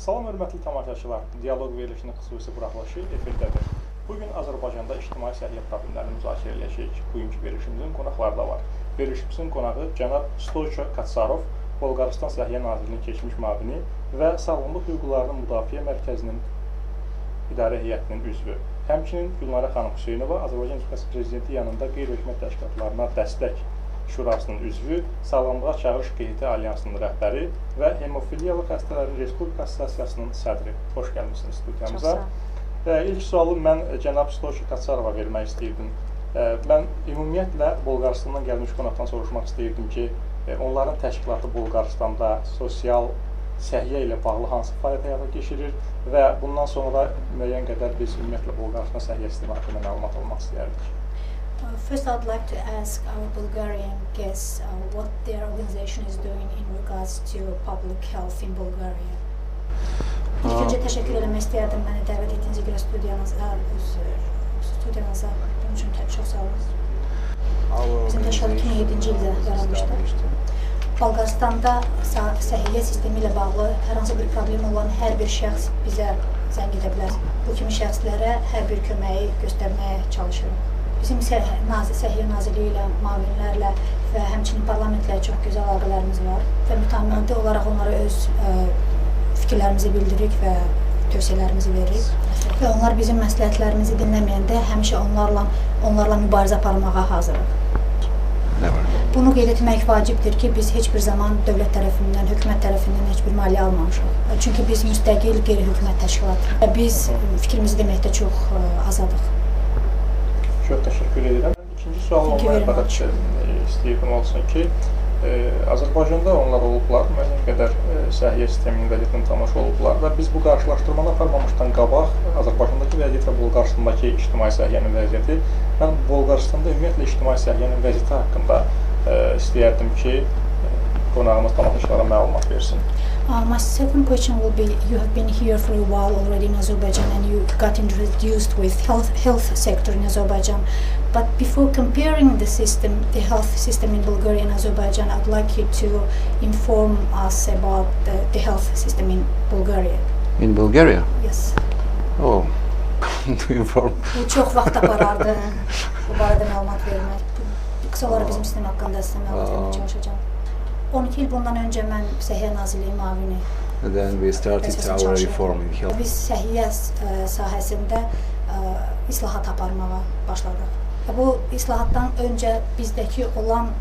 Salam hörmətli tamaşaçılar, Dialoq verilişinin xüsusi buraxılışı efirdədir. Bugün Azərbaycanda ictimai səhiyyə problemlərini müzakirə edəcəyik. Bugünkü verilişimizin qonaqları da var. Verilişimizin qonağı cənab Stoyço Katsarov, Bolqarıstan Səhiyyə Nazirliyinin keçmiş müavini və Sağlamlıq Hüquqlarının Müdafiə Mərkəzinin idarə heyətinin üzvü. Həmçinin Gülnara xanım Hüseynova, Azərbaycan Respublikası Prezidenti yanında qeyri-hökumət təşkilatlarına dəstək Şurasının üzvü, Sağlamlığa Çağırış QHT Alyansının rəhbəri və Hemofiliyalı Xəstələrin Respublika Assosiasiyasının sədri. Xoş gəlmisiniz studiyamıza. Və ilk sualı mən cənab Stoyço Katsarova vermək istəyirdim. Mən ümumiyyətlə Bolqarıstandan gəlmiş qonaqdan soruşmaq istəyirdim ki, onların təşkilatı Bolqarıstanda sosial səhiyyə ilə bağlı hansı fəaliyyət həyata keçirir və bundan sonra müəyyən qədər biz ümumiyyətlə Bolqarıstan səhiyyə sistemi haqqında məlumat almaq istəyərdik. First, I'd like to ask our Bulgarian guests what their organization is doing in regards to public health in Bulgaria. İlk öncə təşəkkür eləmək istəyərdim məni dəvət etdiyinizə görə studiyanıza, studiyanıza. Bunun üçün çox sağ olun. Bizim təşkilat 2007-ci ildə yaranmışdı. Bolqarıstanda səhiyyə sistemi ilə bağlı hər hansı bir problem olan hər bir şəxs bizə zəng edə bilər. Bu kimi şəxslərə hər bir köməyi göstərməyə çalışırıq. Bizim Səhiyyə Nazirliyi ilə, müavinlərlə və həmçinin parlamentlə çox gözəl əlaqələrimiz var və mütəmadi olaraq onlara öz fikirlərimizi bildiririk və tövsiyələrimizi veririk. Və onlar bizim məsləhətlərimizi dinləməyəndə həmişə onlarla mübarizə aparmağa hazırıq. Bunu qeyd etmək vacibdir ki, biz heç bir zaman dövlət tərəfindən, hökumət tərəfindən heç bir maliyyə almamışıq. Çünki biz müstəqil qeyri-hökumət təşkilatıyıq və biz fikrimizi deməkdə çox azadıq. Çox təşəkkür edirəm. İkinci sual ondan ibarət istəyirdim olsun ki, Azərbaycanda onlar olublar, müəyyən qədər səhiyyə sisteminin vəziyyətinə tanış olublar və biz bu qarşılaşdırmanı aparmamışdan qabaq Azərbaycandakı vəziyyət və Bolqarıstandakı ictimai səhiyyənin vəziyyəti, mən Bolqarıstanda ümumiyyətlə ictimai səhiyyənin vəziyyəti haqqında istəyərdim ki, qonağımız tamaşaçılara məlumat versin. My second question will be, you have been here for a while already in Azerbaijan and you got introduced with health sector in Azerbaijan. But before comparing the system, the health system in Bulgaria and Azerbaijan, I'd like you to inform us about the health system in Bulgaria. In Bulgaria? Yes. Oh, to inform. Bu çox vaxt aparardı bu barədə məlumat vermək. Qısa olaraq bizim sistem haqqında sizə məlumat verməyə çalışacağam. 12 il bundan öncə mən Səhiyyə Nazirliyi müavini. Then we started our reform in health. Biz səhiyyə sahəsində islahat aparmağa başladıq. Və bu islahatdan öncə bizdəki olan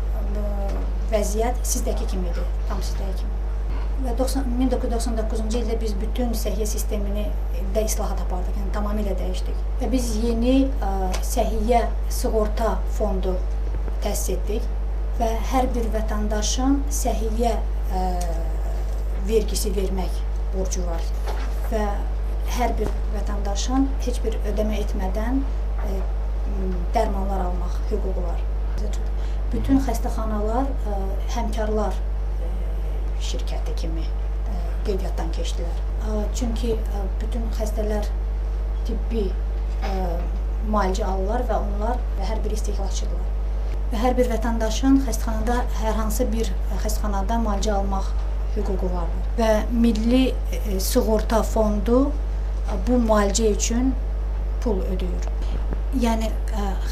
vəziyyət sizdəki kimi idi, tam sizdəki kimi. Və 1999-cu ildə biz bütün səhiyyə sistemini də islahat apardıq, yəni tamamilə dəyişdik. Və biz yeni səhiyyə sığorta fondu təsis etdik. Və hər bir vətəndaşın səhiyyə vergisi vermək borcu var. Və hər bir vətəndaşın heç bir ödəmə etmədən dərmanlar almaq hüququ var. Bütün xəstəxanalar həmkarlar şirkəti kimi qeydiyyatdan keçdilər. Çünki bütün xəstələr tibbi müalicə alırlar və onlar hər bir istehlakçıdırlar. Və hər bir vətəndaşın xəstəxanada, hər hansı bir xəstəxanada müalicə almaq hüququ vardır. Və Milli Sığorta Fondu bu müalicə üçün pul ödəyir. Yəni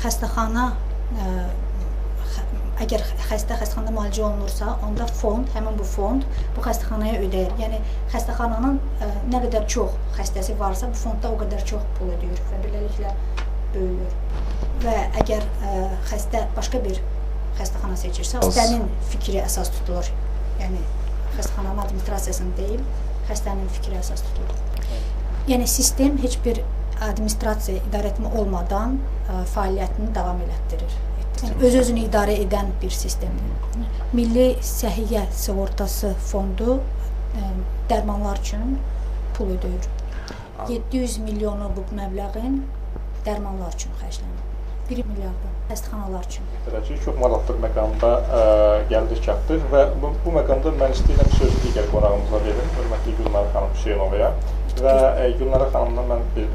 xəstəxana, əgər xəstə xəstəxanada müalicə olunursa, onda fond, həmin bu fond bu xəstəxanaya ödəyir. Yəni xəstəxananın nə qədər çox xəstəsi varsa, bu fondda o qədər çox pul ödəyir və beləliklə böyüyür. Və əgər xəstə başqa bir xəstəxana seçirsə, xəstənin fikri əsas tutulur. Yəni xəstəxananın administrasiyasının deyil, xəstənin fikri əsas tutulur. Yəni sistem heç bir administrasiya idarəetmə olmadan fəaliyyətini davam elətdirir. Yəni öz-özünü idarə edən bir sistemdir. Milli Səhiyyə Sığortası Fondu dərmanlar üçün pul ödəyir. 700 milyonu bu məbləğin dərmanlar üçün xərclənir. 1 milyarda xəstəxanalar üçün. Çox maraqlı bir məqamda gəldik, çatdıq və bu məqamda mən istəyirəm sözü digər qonağımıza verim, hörmətli Gülnara xanım Hüseynovaya. Və Gülnara xanımdan mən bir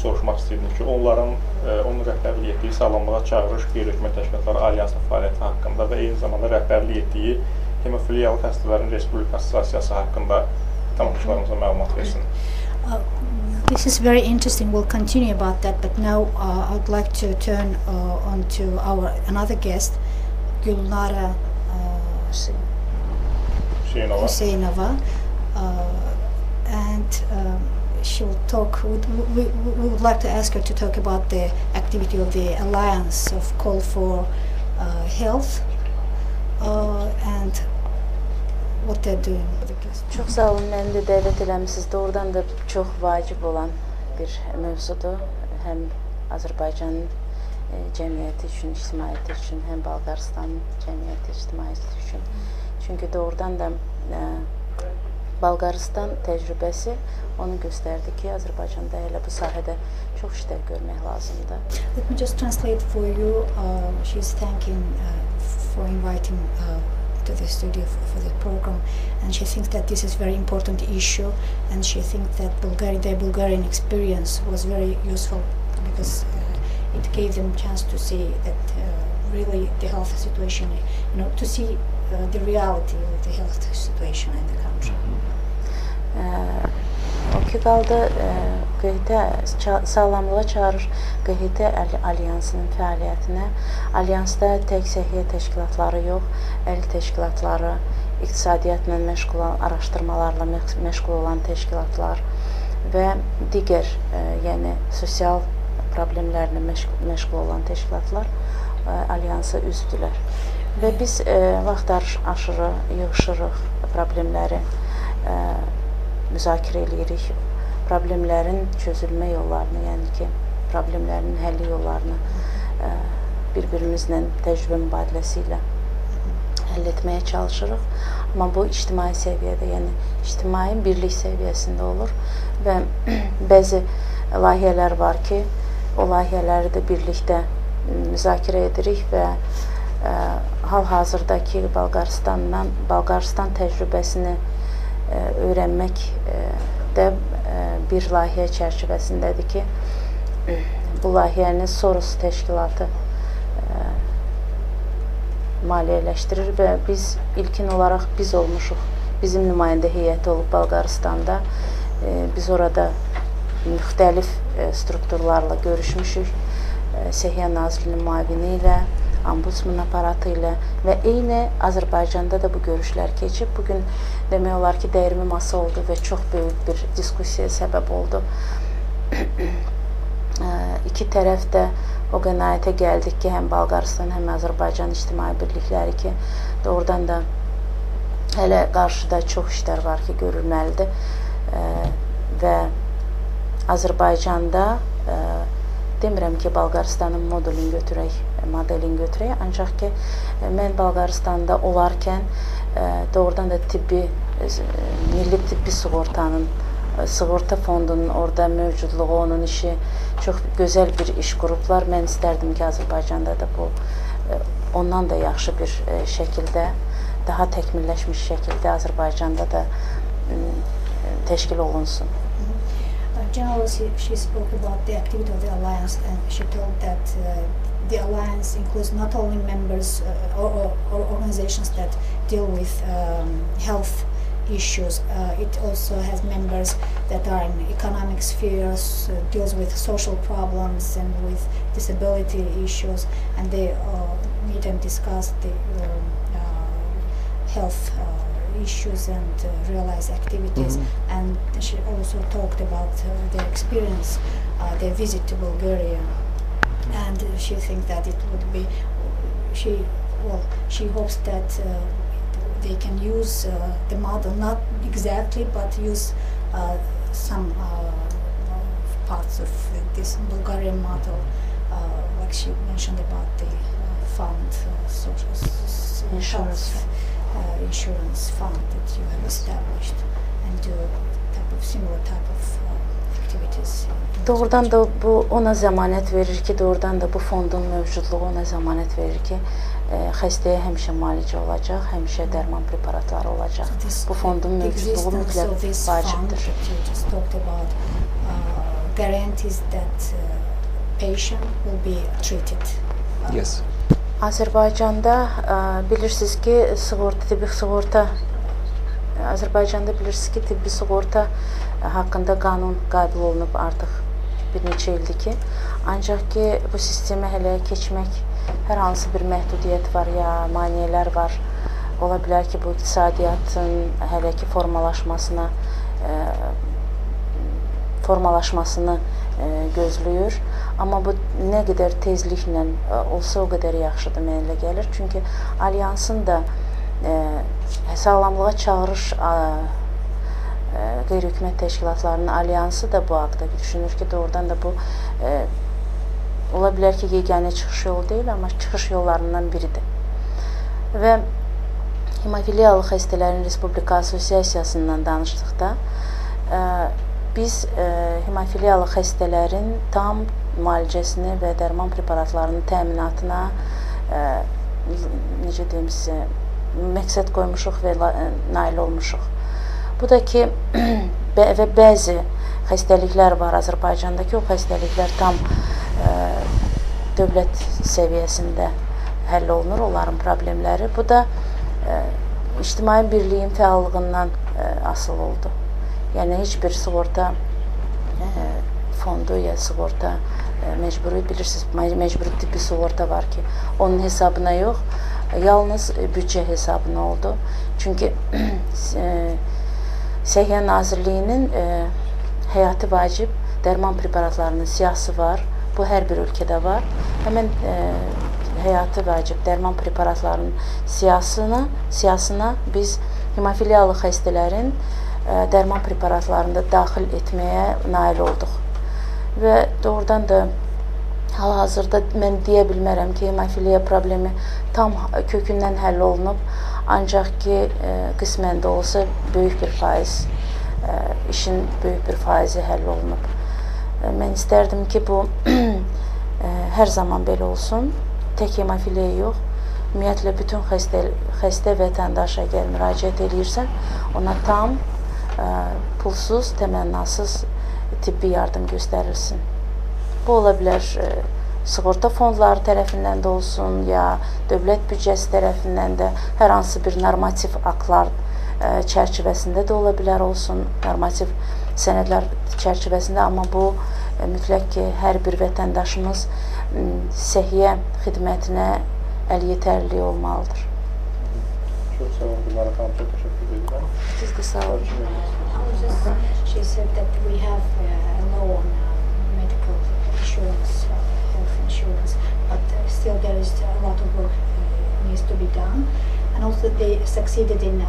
soruşmaq istəyirdim ki, onun rəhbərlik etdiyi Sağlamlığa Çağırış Qeyri-Hökumət Təşkilatları Alyansının fəaliyyəti haqqında və eyni zamanda rəhbərlik etdiyi Hemofiliyalı Xəstələrin Respublika Assosiasiyası haqqında tamaşaçılarımıza məlumat versin. This is very interesting. We'll continue about that, but now I'd like to turn on to our another guest, Gülnara Hüseynova. Huseynova, and she will talk. We would like to ask her to talk about the activity of the Alliance of Call for Health and what they're doing. Çox sağ olun, məni də dəvət eləmisiniz. Doğrudan da çox vacib olan bir mövzudur. Həm Azərbaycanın cəmiyyəti üçün, ictimaiyyəti üçün, həm Bolqarıstanın cəmiyyəti, ictimaiyyəti üçün. Çünki doğrudan da Bolqarıstan təcrübəsi onu göstərdi ki, Azərbaycanda hələ bu sahədə çox işlər görmək lazımdır. Let me just translate for you. She's thanking for inviting to the studio for the program, and she thinks that this is very important issue, and she thinks that the Bulgarian experience was very useful because it gave them chance to see that really the health situation, you know, to see the reality of the health situation in the country. O ki qaldı QHT sağlamlığa çağırış QHT Alyansının fəaliyyətinə. Alyansda tək səhiyyə təşkilatları yox, əl təşkilatları, iqtisadiyyatla məşğul olan, araşdırmalarla məşğul olan təşkilatlar və digər, yəni sosial problemlərlə məşğul olan təşkilatlar Alyansa üzvdülər. Və biz vaxt aşırı yığışırıq, problemləri müzakirə eləyirik, problemlərin çözülmə yollarını, yəni ki, problemlərin həlli yollarını bir-birimizlə təcrübə mübadiləsi ilə həll etməyə çalışırıq. Amma bu ictimai səviyyədə, yəni ictimai birlik səviyyəsində olur və bəzi layihələr var ki, o layihələri də birlikdə müzakirə edirik və hal-hazırdakı Bolqarıstan təcrübəsini öyrənmək də bir layihə çərçivəsindədir ki, bu layihəni Soros təşkilatı maliyyələşdirir və biz ilkin olaraq biz olmuşuq, bizim nümayəndə heyəti olub Bolqarıstanda, biz orada müxtəlif strukturlarla görüşmüşük, Səhiyyə Nazirliyinin müavini ilə, Ombudsman aparatı ilə və eyni Azərbaycanda da bu görüşlər keçib. Bugün demək olar ki, dəyirmi masa oldu və çox böyük bir diskusiyaya səbəb oldu. İki tərəf də o qənaətə gəldik ki, həm Bolqarıstan, həm Azərbaycan ictimai birlikləri ki, doğrudan da hələ qarşıda çox işlər var ki, görülməlidir və Azərbaycanda demirəm ki, Bolqarıstanın modelini götürək, ancaq ki, mən Bolqarıstanda olarkən doğrudan da tibbi, milli tibbi sığortanın, sığorta fondunun orada mövcudluğu, onun işi çox gözəl bir iş qurublar. Mən istərdim ki, Azərbaycanda da bu ondan da yaxşı bir şəkildə, daha təkmilləşmiş şəkildə Azərbaycanda da təşkil olunsun. Generally, she spoke about the activity of the Alliance, and she told that the Alliance includes not only members or organizations that deal with health issues. It also has members that are in economic spheres, deals with social problems and with disability issues, and they meet and discuss the health issues and realize activities. Mm-hmm. And she also talked about their experience, their visit to Bulgaria, and she thinks that it would be, she hopes that they can use the model, not exactly, but use some parts of this Bulgarian model, like she mentioned about the fund, social insurance, insurance fund that you have established, and do type of similar type of activities. Doğrudan da bu ona zəmanət verir ki, doğrudan da bu fondun mövcudluğu ona zəmanət verir ki, xəstəyə həmişə müalicə olacaq, həmişə dərman preparatları olacaq. Bu fondun mövcudluğu mütləq vacibdir. Guarantees that patient will be treated. Yes. Azərbaycanda bilirsiniz ki, sığorta, tibbi sığorta Azərbaycanda bilirsiniz ki, tibbi sığorta haqqında qanun qəbul olunub artıq bir neçə ildir ki, ancaq ki, bu sistemə hələ keçmək hər hansı bir məhdudiyyət var ya maneələr var. Ola bilər ki, bu iqtisadiyyatın hələ ki formalaşmasını gözləyir. Amma bu nə qədər tezliklə olsa o qədər yaxşıdır, mənə elə gəlir. Çünki Alyansın da sağlamlığa çağırış qeyri-hökumət təşkilatlarının alyansı da bu haqda düşünür ki, doğrudan da bu ola bilər ki, yeganə çıxış yolu deyil, amma çıxış yollarından biridir. Və Hemofiliyalı xəstələrin Respublika Assosiasiyasından danışdıqda biz hemofiliyalı xəstələrin tam müalicəsini və dərman preparatlarının təminatına necə deyim sizə, məqsəd qoymuşuq və nail olmuşuq. Bu da ki, və bəzi xəstəliklər var Azərbaycanda ki, o xəstəliklər tam dövlət səviyyəsində həll olunur, onların problemləri. Bu da ictimai birliyin fəallığından asılı oldu. Yəni, heç bir sığorta fondu ya sığorta məcburi, bilirsiniz, məcburi tibbi sığorta var ki, onun hesabına yox, yalnız büdcə hesabına oldu. Çünki Səhiyyə Nazirliyinin həyati vacib dərman preparatlarının siyahısı var. Bu, hər bir ölkədə var. Həmən həyati vacib dərman preparatlarının siyahısına biz hemofiliyalı xəstələrin dərman preparatlarını da daxil etməyə nail olduq. Və doğrudan da hal-hazırda mən deyə bilmərəm ki, hemofiliya problemi tam kökündən həll olunub, ancaq ki, qismən də olsa böyük bir faiz, işin böyük bir faizi həll olunub. Mən istərdim ki, bu hər zaman belə olsun, tək hemofiliya yox, ümumiyyətlə bütün xəstə vətəndaşa əgər müraciət eləyirsən, ona tam pulsuz, təmənnasız tibbi yardım göstərilsin. Bu ola bilər sığorta fondları tərəfindən də olsun, ya dövlət büdcəsi tərəfindən də hər hansı bir normativ aktlar çərçivəsində də ola bilər olsun, normativ sənədlər çərçivəsində, amma bu mütləq ki, hər bir vətəndaşımız səhiyyə xidmətinə əlyetərliyi olmalıdır. Çox sağ olun, Gülnara xanım, çox təşəkkür edirəm. Siz də sağ olun. She said that we have a law on medical insurance, health insurance, but still there is a lot of work needs to be done. And also they succeeded in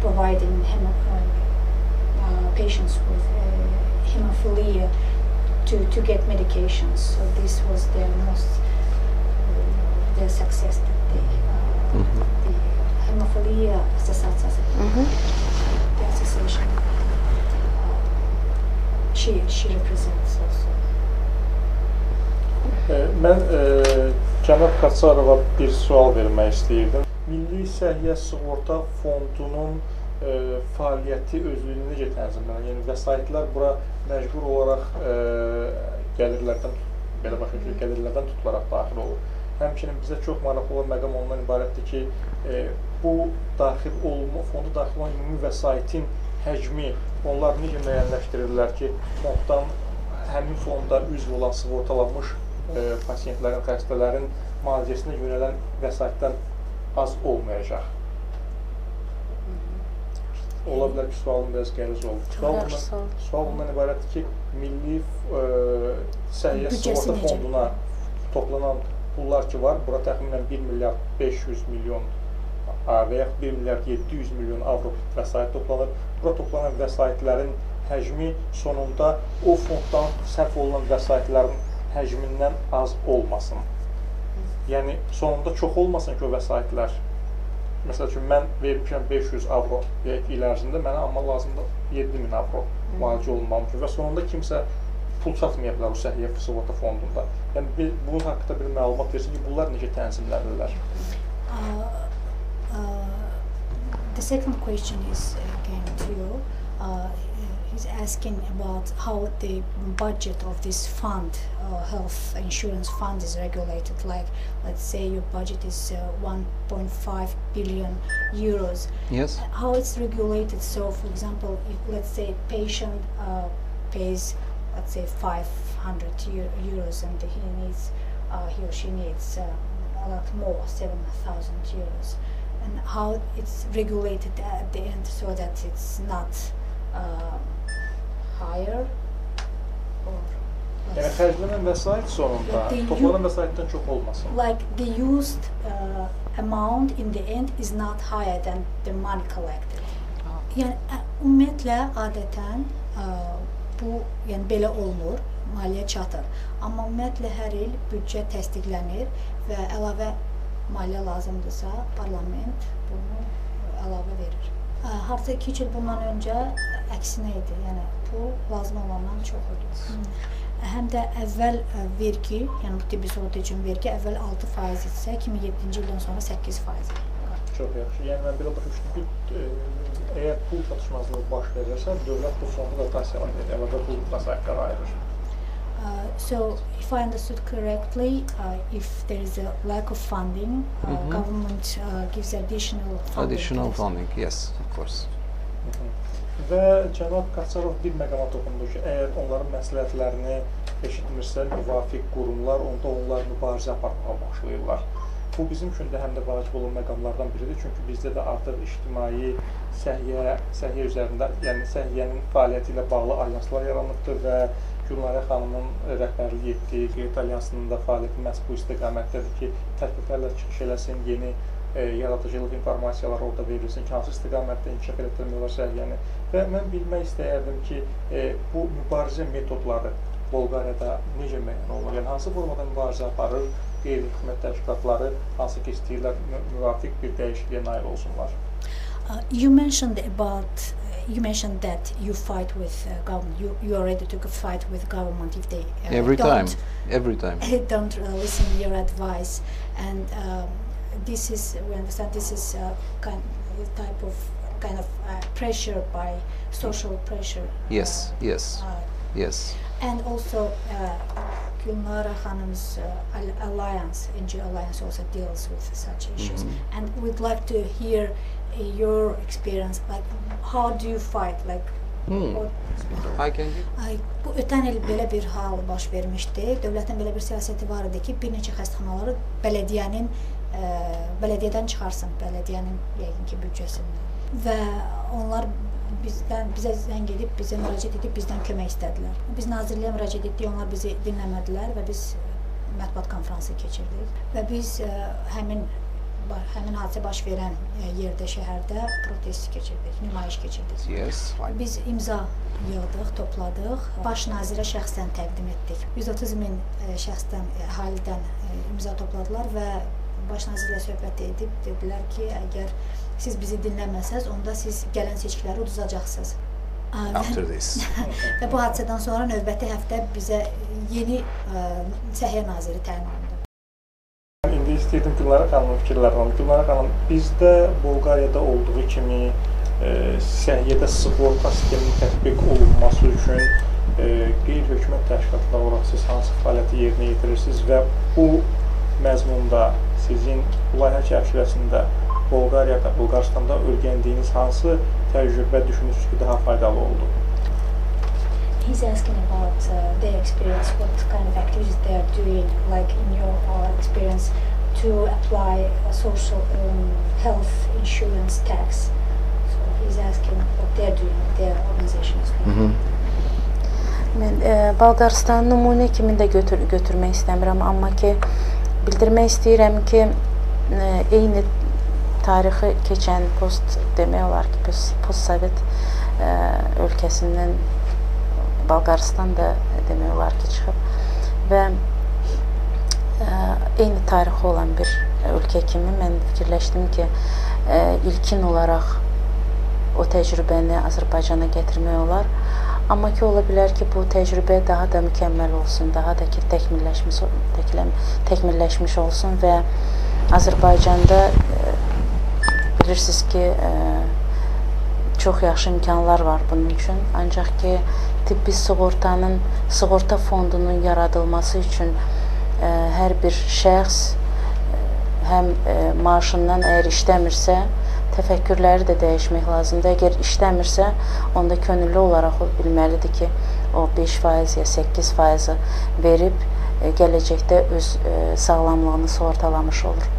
providing patients with hemophilia to get medications. So this was their most their success that they the hemophilia association, the association she represents also. Mən cənab Kaçarova bir sual vermək istəyirdim. Milli Səhiyyə Sığorta Fondunun fəaliyyəti özlüyünü necə tənzimlənir? Yəni vəsaitlər bura məcbur olaraq gəlirlərdən, belə başa düşürük, gəlirlərdən tutularaq daxil olur. Həmçinin bizə çox maraqlı olan məqam ondan ibarətdir ki, bu daxil olma, fonda daxil olan ümumi vəsaitin həcmi, onlar necə müəyyənləşdirirlər ki, fonddan, həmin fonda üzv olan sığortalanmış pasiyentlərin, xəstələrin müalicəsinə yönələn vəsaitdən az olmayacaq. Ola bilər ki, sualım biraz qəliz oldu. Sual bundan ibarətdir ki, Milli Səhiyyə Sığorta Fonduna toplanan pullar ki var, bura təxminən 1 milyard 500 milyon və yaxud 1 milyard 700 milyon avro vəsait toplanır. Bura toplanan vəsaitlərin həcmi sonunda o fonddan sərf olunan vəsaitlərin həcmindən az olmasın. Yəni, sonunda çox olmasın ki, o vəsaitlər. Məsəl üçün, mən vermişəm 500 avro deyək ki, il ərzində, mənə amma lazımdır 7000 avro müalicə olunmam üçün və sonunda kimsə pul çatmaya bilər o səhiyyə sığorta fondunda. Yəni, bunun haqqında bir məlumat versin ki, bunlar necə tənzimlənirlər? The second question is again to you. He's asking about how the budget of this fund, health insurance fund, is regulated. Like, let's say your budget is 1.5 billion euros. Yes. How it's regulated? So, for example, if let's say patient pays, let's say 500 euros, and he needs, he or she needs a lot more, 7,000 euros, and how it's regulated at the end so that it's not higher or Yəni less. Xərclənən vəsait sonunda toplanan vəsaitdən çox olmasın. Like the used amount in the end is not higher than the money collected. Yəni ümumiyyətlə adətən bu yəni belə olmur, maliyyə çatır. Amma ümumiyyətlə hər il büdcə təsdiqlənir və əlavə maliyyə lazımdırsa, parlament bunu əlavə verir. Hardasa 2-3 il bundan öncə əksinə idi. Yəni pul lazım olandan çox idi. Həm də əvvəl vergi, yəni bu tibbi sığorta üçün vergi əvvəl 6% idisə, 2007-ci ildən sonra 8%. Çox yaxşı. Yəni mən belə başa düşdüm ki, əgər pul çatışmazlığı baş verirsə, dövlət bu fondu dotasiya edir, əlavə pul vəsaitləri ayırır. So, if I understood correctly, if there is a lack of funding, government gives additional funding. Additional funding, yes, of course. Və cənab Kaçarov bir məqama toxundu ki, əgər onların məsləhətlərini eşitmirsə, müvafiq qurumlar, onda onlar mübarizə aparmağa başlayırlar. Bu bizim üçün də həm də vacib olan məqamlardan biridir. Çünki bizdə də artıq ictimai səhiyyə üzərində, yəni səhiyyənin fəaliyyəti ilə bağlı alyanslar yaranıbdır və Gülnarə xanımın rəhbərlik etdiyi Qeyd Alyansının da fəaliyyəti məhz bu istiqamətdədir ki, təkliflərlə çıxış eləsin, yeni yaradıcılıq informasiyaları orada verilsin ki, hansı istiqamətdə inkişaf elətdirmək olar səhiyyəni. Və mən bilmək istəyərdim ki, bu mübarizə metodları Bolqariyada necə müəyyən olunur? Yəni hansı formada mübarizə aparır qeyri-hökumət təşkilatları, hansı ki istəyirlər müvafiq bir dəyişikliyə nail olsunlar? You mentioned about you mentioned that you fight with government. You already took a fight with government if they every don't, time, every time don't listen to your advice. And this is, we understand this is a kind of pressure by social pressure. Yes, yes, yes. And also Gülnara Hanım's alliance, NGO alliance, also deals with such issues. And we'd like to hear your experience, like how do you fight, like what... I can give. Bu ötən il belə bir hal baş vermişdi. Dövlətin belə bir siyasəti var idi ki, bir neçə xəstəxanaları bələdiyyənin bələdiyyədən çıxarsın, bələdiyyənin yəqin ki büdcəsindən. Və onlar bizə zəng edib, bizə müraciət edib, bizdən kömək istədilər. Biz nazirliyə müraciət etdik, onlar bizi dinləmədilər və biz mətbuat konfransı keçirdik. Və biz həmin hadisə baş verən yerdə, şəhərdə protest keçirdik, nümayiş keçirdik. Yes. Biz imza yığdıq, topladıq, baş nazirə şəxsən təqdim etdik. 130 min şəxsdən, əhalidən imza topladılar və baş nazirlə söhbət edib dedilər ki, əgər siz bizi dinləməsəz, onda siz gələn seçkiləri uduzacaqsınız. After this. Və bu hadisədən sonra növbəti həftə bizə yeni Səhiyyə naziri təyin olundu. İndi istəyirdim Gülnara xanımın fikirlərini alım. Gülnara xanım, bizdə Bolqariyada olduğu kimi səhiyyədə sığorta sisteminin tətbiq olunması üçün qeyri-hökumət təşkilatları olaraq siz hansı fəaliyyəti yerinə yetirirsiniz və bu məzmunda sizin layihə çərçivəsində Bolqariyada, Bolqarıstanda öyrəndiyiniz hansı təcrübə düşünürsünüz ki, daha faydalı oldu? He's asking about their experience, what kind of activities they are doing, like in your experience, to apply a social health insurance tax. So he's asking what they're doing, what their organization is doing. Mən Bolqarıstanı nümunə kimi də götürmək istəmirəm, amma ki, bildirmək istəyirəm ki, eyni tarixi keçən post demək olar ki, postsovet ölkəsindən Bolqarıstan da demək olar ki, çıxıb və eyni tarixi olan bir ölkə kimi mən fikirləşdim ki, ilkin olaraq o təcrübəni Azərbaycana gətirmək olar. Amma ki, ola bilər ki, bu təcrübə daha da mükəmməl olsun, daha da ki, təkmilləşmiş olsun və Azərbaycanda bilirsiniz ki, Çox yaxşı imkanlar var bunun üçün. Ancaq ki, tibbi sığortanın, sığorta fondunun yaradılması üçün hər bir şəxs həm maaşından əgər işləmirsə, təfəkkürləri də dəyişmək lazımdır. Əgər işləmirsə, onda könüllü olaraq o bilməlidir ki, o 5% ya 8% verib gələcəkdə öz sağlamlığını sığortalamış olur.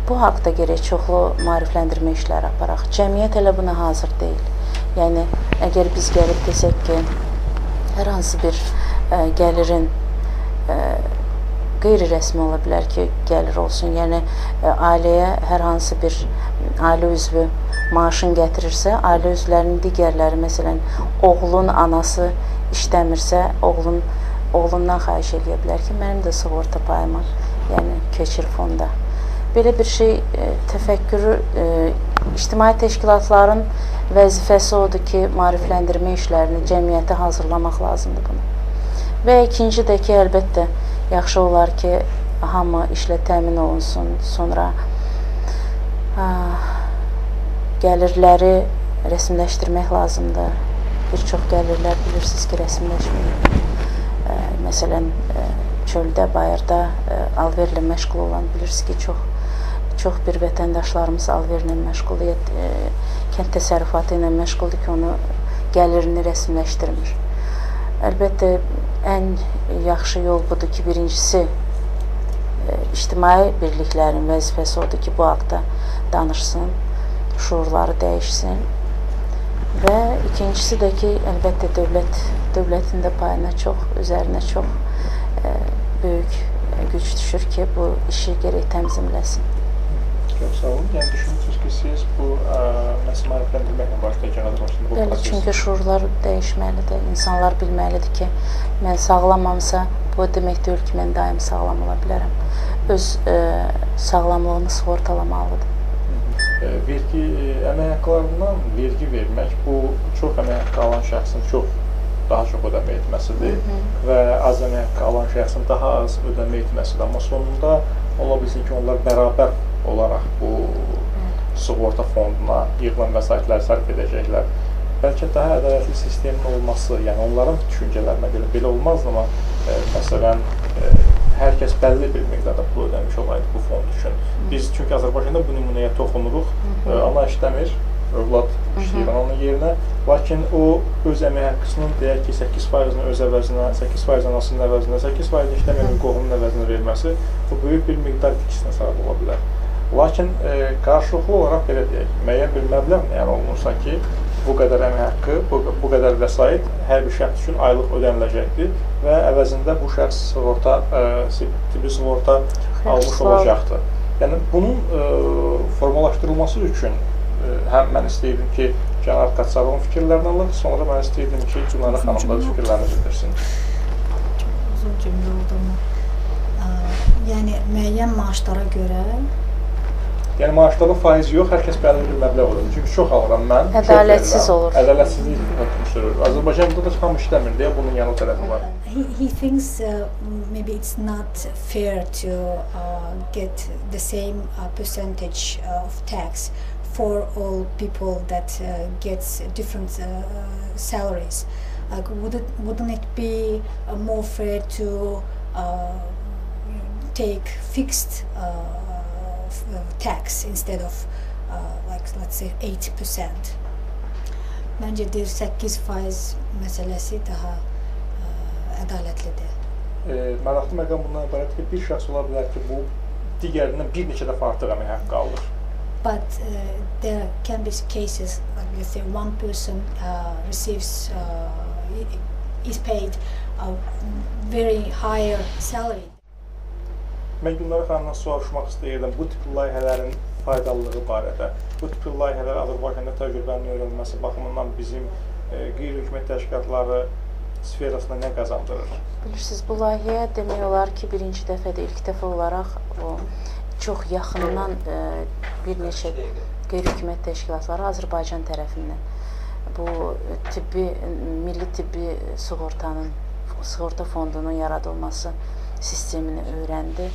Bu haqda gərək çoxlu maarifləndirmə işləri aparaq. Cəmiyyət hələ buna hazır deyil. Yəni, əgər biz gəlib desək ki, hər hansı bir gəlirin qeyri-rəsmi ola bilər ki, gəlir olsun. Yəni, ailəyə hər hansı bir ailə üzvü maaşını gətirirsə, ailə üzvlərinin digərləri, məsələn, oğlun anası işləmirsə, oğlundan xahiş eləyə bilər ki, mənim də sığorta payıma, yəni keçir fonda. Belə bir şey, təfəkkürü, ictimai təşkilatların vəzifəsi odur ki, maarifləndirmə işlərini cəmiyyətə hazırlamaq lazımdır bunu. Və ikinci də ki, əlbəttə, yaxşı olar ki, hamı işlə təmin olunsun, sonra gəlirləri rəsmiləşdirmək lazımdır. Bir çox gəlirlər bilirsiniz ki, rəsmiləşmir. Məsələn, çöldə, bayırda alverlə məşğul olan bilirsiniz ki, çox bir vətəndaşlarımız alverlə məşğuldur, kənd təsərrüfatı ilə məşğuldur ki, onu gəlirini rəsmiləşdirmir. Əlbəttə, ən yaxşı yol budur ki, birincisi, ictimai birliklərin vəzifəsi odur ki, bu haqda danışsın, şuurları dəyişsin və ikincisi də ki, əlbəttə, dövlətin də payına çox, üzərinə çox böyük güc düşür ki, bu işi gərək tənzimləsin. Çox sağ olun. Yəni, düşünürsünüz ki, siz bu məhz maarifləndirməklə başlayacaq Azərbaycanda bu proses. Bəli, çünki şuurlar dəyişməlidir. İnsanlar bilməlidir ki, mən sağlamamsa, bu demək deyil ki, mən daim sağlam ola bilərəm. Öz sağlamlığını sığortalamalıdır. Vergi, əmək haqqlarından vergi vermək, bu çox əmək haqqı alan şəxsin daha çox ödəmə etməsidir və az əmək haqqı alan şəxsin daha az ödəmə etməsidir. Amma sonunda ola bilsin ki, onlar bərabər olaraq bu sığorta fonduna yığılan vəsaitləri sərf edəcəklər. Bəlkə daha ədalətli sistemin olması, yəni onların düşüncələrinə görə belə olmazdı, amma məsələn, hər kəs bəlli bir miqdarda pul ödəmiş olaydı bu fond üçün. Biz çünki Azərbaycanda bu nümunəyə toxunuruq, ana işləmir, övlad işləyir ananın yerinə, lakin o öz əmək haqqısının deyək ki, 8%-ni öz əvəzinə, 8% anasının əvəzinə, 8%-ni işləməyən qohumunun əvəzinə verməsi bu böyük bir miqdar itkisinə səbəb ola bilər. Lakin qarşılıqlı olaraq belə deyək, müəyyən bir məbləğ müəyyən olunursa ki, bu qədər əmək haqqı, bu qədər vəsait hər bir şəxs üçün aylıq ödəniləcəkdir və əvəzində bu şəxs sığorta, tibbi sığorta almış olacaqdır. Yəni, bunun formalaşdırılması üçün həm mən istəyirdim ki, cənab Kaçarovun fikirlərini alaq, sonra mən istəyirdim ki, Gülnara xanım da öz fikirlərini bildirsin. Çox uzun cümlə oldu amma. Yəni, müəyyən maaşlara görə. Yəni, maaşların faizi yox, hər kəs bəlli bir məbləğ olur. Çünki çox alıram mən, ədalətsiz olur. Ədalətsizlik hökm sürür. Azərbaycanda da hamı işləmir deyə bunun yanı tərəfi var. He thinks maybe it's not fair to get the same percentage of tax for all people that gets different salaries. Like, wouldn't it be more fair to take fixed tax instead of like, let's say 8%? Məncə deyir 8% məsələsi daha ədalətlidir. Maraqlı məqam bundan ibarət ki, bir şəxs ola bilər ki, bu digərindən bir neçə dəfə artıq əmək haqqı alır. But there can be cases, like let's say one person receives, is paid a very higher salary. Mən Gülnara xanımdan soruşmaq istəyirdim bu tip layihələrin faydalılığı barədə. Bu tip layihələr Azərbaycanda təcrübənin öyrənilməsi baxımından bizim qeyri-hökumət təşkilatları sferasına nə qazandırır? Bilirsiniz, bu layihəyə demək olar ki, birinci dəfədə, ilk dəfə olaraq o çox yaxından bir neçə qeyri-hökumət təşkilatları Azərbaycan tərəfindən bu tibbi, milli tibbi sığortanın, sığorta fondunun yaradılması sistemini öyrəndi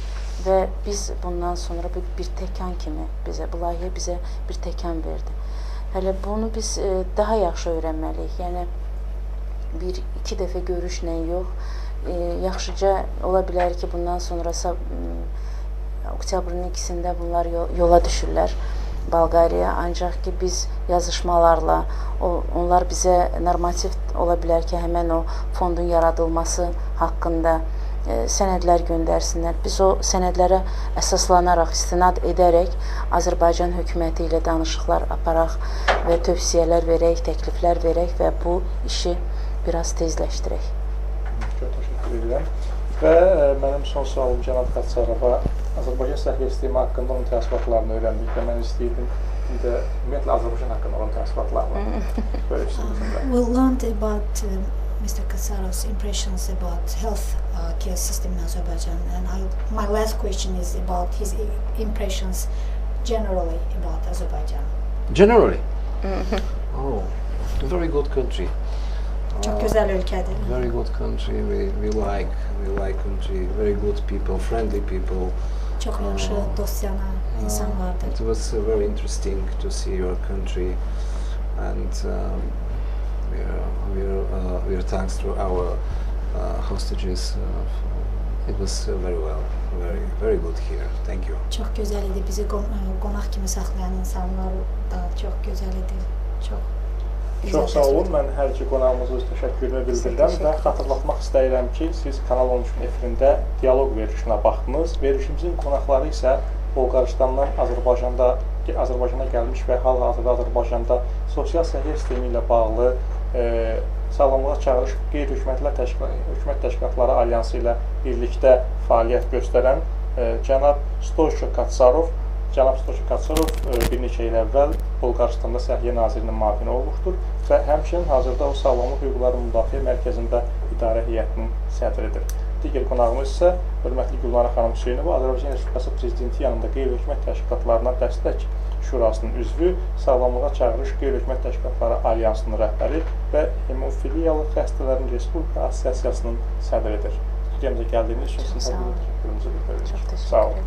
və biz bundan sonra bir təkan kimi bizə, bu layihə bizə bir təkan verdi. Hələ bunu biz daha yaxşı öyrənməliyik. Yəni bir, iki dəfə görüşlə yox, yaxşıca ola bilər ki, bundan sonra oktyabrın 2-sində bunlar yola düşürlər Bolqariyaya. Ancaq ki, biz yazışmalarla, onlar bizə normativ ola bilər ki, həmən o fondun yaradılması haqqında sənədlər göndərsinlər. Biz o sənədlərə əsaslanaraq, istinad edərək Azərbaycan hökuməti ilə danışıqlar aparaq və tövsiyələr verək, təkliflər verək və bu işi biraz tezləşdirək. Çox təşəkkür edirəm. Və mənim son sualım cənab Katsarova, Azərbaycan səhiyyə sistemi haqqında onun təəssüratlarını öyrəndik və mən istəyirdim bir də ümumiyyətlə Azərbaycan haqqında onun təəssüratlarını bölüşsün bizimlə. We learned about Mr. Katsarov's impressions about health care system in Azerbaijan, and my last question is about his impressions generally about Azerbaijan. Generally? Oh, very good country. Çok güzel ülkedir. Very good country. We like country. Very good people, friendly people. Çok yaxşı dostyanə insanlardır. It was very interesting to see your country, and we are thanks to our hostages. It was very well, very very good here. Thank you. Çok güzel idi. Bizi qonaq kimi saxlayan insanlar da çok güzel idi. Çok. Çox sağ olun. Mən hər iki qonağımıza öz təşəkkürümü bildirirəm və xatırlatmaq istəyirəm ki, siz Kanal 13-ün efirində dialoq verilişinə baxdınız. Verilişimizin qonaqları isə Bolqarıstandan Azərbaycana gəlmiş və hal-hazırda Azərbaycanda sosial səhiyyə sistemi ilə bağlı sağlamlığa çağırış qeyri-hökumət təşkilatları alyansı ilə birlikdə fəaliyyət göstərən cənab Stoyço Katsarov. Cənab Stoyço Katsarov bir neçə il əvvəl Bolqarıstanda Səhiyyə Nazirinin müavini olmuşdur və həmçinin hazırda o Sağlamlıq Hüquqları Müdafiə Mərkəzində idarə heyətinin sədridir. Digər qonağımız isə hörmətli Gülnara xanım Hüseynova, Azərbaycan Respublikası Prezidenti yanında qeyri-hökumət təşkilatlarına dəstək Şurasının üzvü, Sağlamlığa Çağırış Qeyri-Hökumət Təşkilatları Alyansının rəhbəri və Hemofiliyalı Xəstələrin Respublika Assosiasiyasının sədridir. Studiyamıza gəldiyiniz üçün sizin təşəkkürümüzü bildiririk. Sağ olun.